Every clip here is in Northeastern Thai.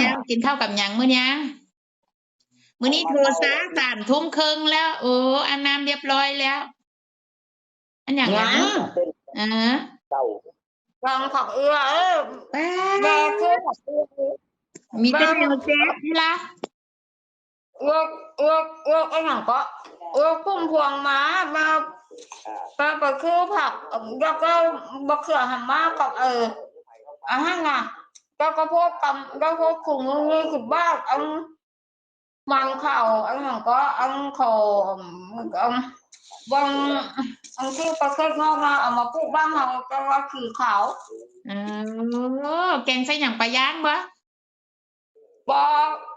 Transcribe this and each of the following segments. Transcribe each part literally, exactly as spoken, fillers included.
แล้ว กินข้าวกับหยังมื้อนี้ มื้อนี้โทรซะ สามทุ่มครึ่งแล้ว โอ้ อาบน้ำเรียบร้อยแล้ว อันหยัง ยัง นะ เออ ลองผักเอื้อ เออ ป๊าด แม่คือผักเอื้อ มีแต่แนวแซ่บนี่ล่ะ เลือก เลือก เลือกอันหยังก็ เลือกพุ่มพวงมา มา มาไปคือผัก แล้วก็บักเขือหันมากับ เออ อันนั้นน่ะ แล้วก็พวกกำ แล้วพวกถุงนึงยี่สิบบาท อัน มันเขา อันนั้นก็ อันเขา อัน บาง อันที่ประเทศนอกมา เอามาปลูกบ้านเรา แต่ว่าสีขาว เออ แกงใส่หยัง ปลาย่างบ่ บ่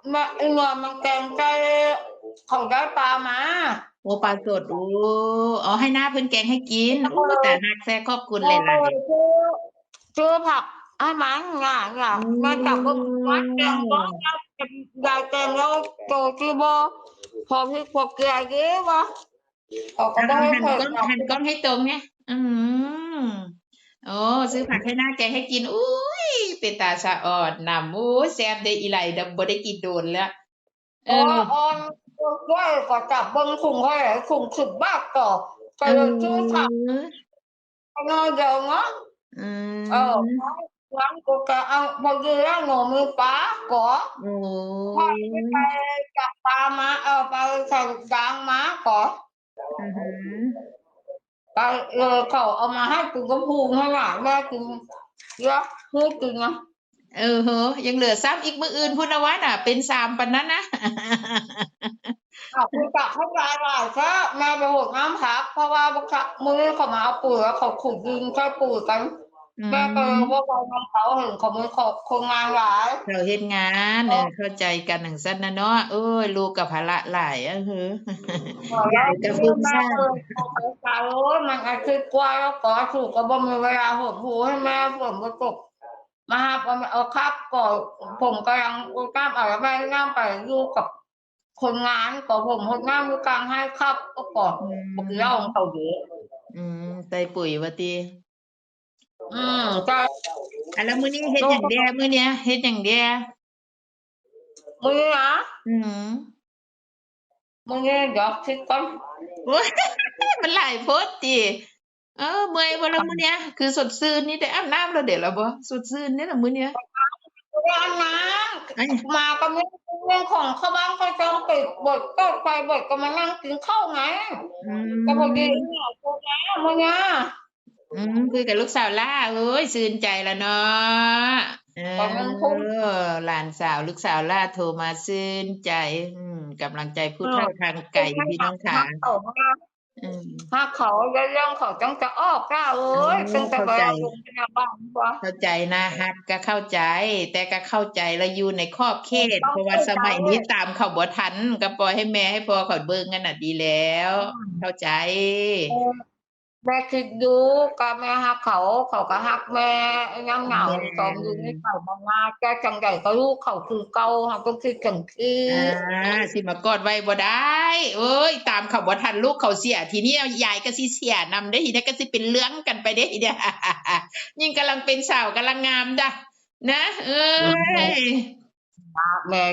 แม่ อีหน่อยมันแกงใส่ เขาได้ปลามา โอ้ ปลาสด โอ้ เอาให้น้าเพิ่นแกงให้กิน โอ้ ตาฮักแท้ ขอบคุณหลายๆ โอ้ ซื้อ ซื้อผักให้มัน น่ะ น่ะ อืม มาจากเบิ่งวัดแกงบ่ ยายแกงแล้วโตที่บ่ พอพริกพอเกลือเด้วะ เขาก็บ่ให้ หันกล้อง เปิด หันกล้องให้ตรงเนี่ย อืม โอ้ ซื้อผักให้น้าแกงให้กิน อุ้ย เป็นตาสะออดนำ โอ้ย แซ่บเด้ออีหล่า บ่ได้กินโดนแล้ว เออ อ่อน อ่อน กล้วยก็จับเบิ่งถุงเท่าไหร่ ถุงสิบบาทก็ ก็เลยซื้อผัก เออ น้อยเดียวเนาะ อืม เออ หลังกูก็เอา พอดีแล้วหนูมีปลาก็ โอ้ พ่อไปจับปลามา เอาไปใส่ยางมาก็ อือหือ ไป เออ เขาเอามาให้กูก็พูนเท่าไหร่ แม่กินเยอะ พูดกินนะ เออเหอะ ยังเหลือซ้ำอีกมื้ออื่นพุ้นนะวะน่ะ เป็นสามปานนั้นนะ อ่ะ กูตักให้ยายหลายซะ แม่ไปหดน้ำผัก เพราะว่าบักขะ มื้อนี้เขามาเอาปุ๋ยแล้วเขาขุดดินใส่ปุ๋ยกัน อืม แม่ก็เลยว่าไปนำเขา เห็นเขามีคนงานหลาย เขาเฮ็ดงาน เออ เออ เข้าใจกันจั่งซั้นน่ะเนาะ โอ้ย ลูกก็ภาระหลาย เออเหอะ อ๋อ ยายก็ฟุ้งซ่าน แม่ก็เลยบอกไป โอ้ย มันอาทิตย์กว่าแล้วก็ สู่ก็บ่มีเวลาหดหูให้แม่ ฝนบ่ตก มาหา เอา เอาครับ ก็ผมกำลัง เอาน้ำ เอาแม่น้ำไปอยู่กับคนงาน ก็ผมหดน้ำอยู่กลางไร่ครับ ก็ก่อน อืม บักเหล้าของเขาเยอะ อืม ใส่ปุ๋ยว่าติ อืม ใช่ อ่ะ แล้วมื้อนี้เฮ็ดหยังแด่ มื้อเนี้ย เฮ็ดหยังแด่ มื้อนี้นะ อืม มื้อนี้เดี๋ยวคิดก่อน โอ้ย มันหลายโพดติ เออ เมื่อยบ่ล่ะมื้อเนี้ย คือสดชื่นนี่ ได้อาบน้ำแล้วเด้อล่ะบ่ สดชื่นนี่ล่ะมื้อเนี้ย บ่ได้อาบน้ำ เอ้ย มาก็มีเรื่องของเข้าบ้านเข้าช่อง ปิดบท เปิดไฟบท ก็มานั่งกินข้าวไง อืม ก็พอดีเนี่ย โทรมามื้อเนี้ย อืม คุยกับลูกสาวหล้า โอ้ย ชื่นใจละเนาะ เออ ตอนนั้นผม หลานสาว ลูกสาวหล้าโทรมาชื่นใจ อืม กำลังใจผู้เฒ่าทางไกล พี่น้องขา ฮักเขามาก อืม ฮักเขา แล้วเรื่องเขาจั่งจะออกล่ะ เอ้ย เออ จั่งจะไป เข้าใจ โรงพยาบาลกว่า เข้าใจนะ ฮักก็เข้าใจ แต่ก็เข้าใจแล้วอยู่ในขอบเขต ถูกต้อง เพราะว่าสมัยนี้ ถูกต้อง ตามเขาบ่ทัน ก็ปล่อยให้แม่ให้พ่อเขาเบิ่งกันน่ะดีแล้ว อืม เข้าใจ เออ แม่คิดดู ก็แม่ฮักเขา เขาก็ฮักแม่ ยังเหงา แม่ ตอนอยู่ในเขามานาน แต่จั่งใดก็ลูกเขาคือเก่า เราต้องคิดจั่งซี้ อ่า สิมากอดไว้บ่ได้ เอ้ย ตามเขาบ่ทัน ลูกเขาเสีย ทีนี้ยายก็สิเสียนำเด้ ทีนี้ก็สิเป็นเรื่องกันไปเด้ ทีเนี้ย ยิ่งกำลังเป็นสาวกำลังงามจ้ะ นะ เอ้ย อืม แม่